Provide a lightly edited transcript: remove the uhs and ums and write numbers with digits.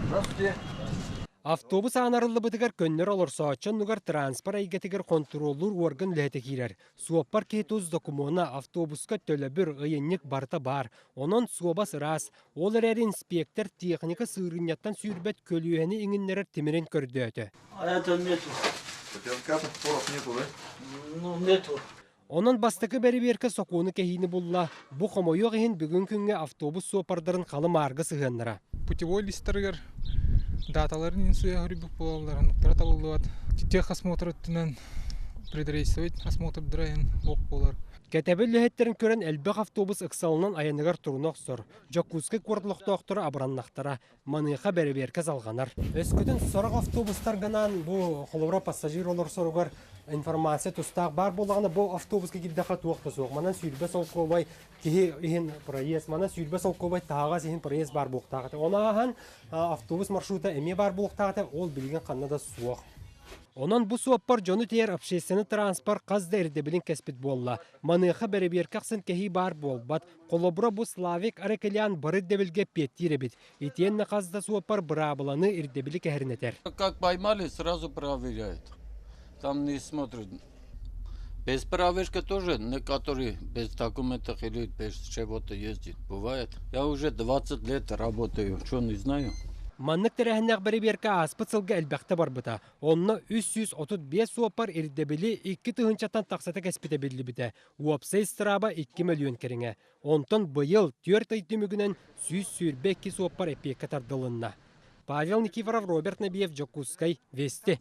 Здравствуйте. Автобус аанарыллыбытыгар көннөрү олорсооччу оннугар транспорт эйгэтигэр хонтуруоллуур уорган үлэһитэ киирэр. Суоппар киһи тус докумуона, автобуска төлөбүр, ыйынньык барыта баар. Онон суобас ыраас. Ол эрээри инспектор техника сыырынньаттан сүүрбэт көлүөһэни иҥиннэрэр тимирин көрдөөтө. А это нету. Хотя споров нету, да? Ну, нету. Онон бастакы бэрэбиэркэ сокуону кэһиини булла. Бу хомойуох иһин бүгүн күҥҥэ автобус суоппардарын халы-мааргы сыһыаннара. Путевой листарыгар даталарын инсуя хөрүйбүт буолаллар, оннуктара табыллыбат. Техосмотр өттүнэн предрейсовый осмотрдара иһин ох буолар. Кэтэбил үлэһиттэрин көрөн элбэх автобус ыксалынан айаныгар туруна охсор. Дьокуускай куорат олохтоохторо абыраннахтара. Маныаха бэрэбиэркэ салҕанар. Өскөтүн сорох автобустарганан бу холобура пассажир олорсоругар информация тустаах баар буоллаҕына бу автобуска киирдэххэ туох да суох. Манан 20 солкуобай киһи иһин проезд, манан 20 солкуобай таһаҕас иһин проезд баар буолуохтаах этэ. Ону ааһан автобус маршрута эмиэ баар буолуохтаах этэ, ол билигин ханна да суох. Онон бу суоппар дьону тиэйэр общественный транспорт хас да ирдэбилин кэспит буолла. Маныаха бэрэбиэркэ ахсын кэһии баар буолбат. Холобура бу Славик Аракелян бары ирдэбилгэ эппиэттиир эбит. Итиэннэ хас да суоппар быраабыланы ирдэбили кэһэрин этэр. Как поймали, сразу проверяют. Там не смотрят. Без проверки тоже, на который без документов или без чего-то ездит. Бывает. Я уже 20 лет работаю, что не знаю. Маннык тэрээһиннээх бэрэбиэркэ ааспыт сылга элбэхтэ барбыта. Онно 335 суоппар ирдэбили 2 тыһыынчаттан тахсата кэспитэ биллибитэ. Уопсай ыстырааба 2 мөлүйүөн кэриҥэ. Онтон быйыл 4 ый түмүгүнэн 122 суоппар эппиэккэ тардылынна. Павел Никифоров, Роберт Набиев, Дьокуускай, Вести.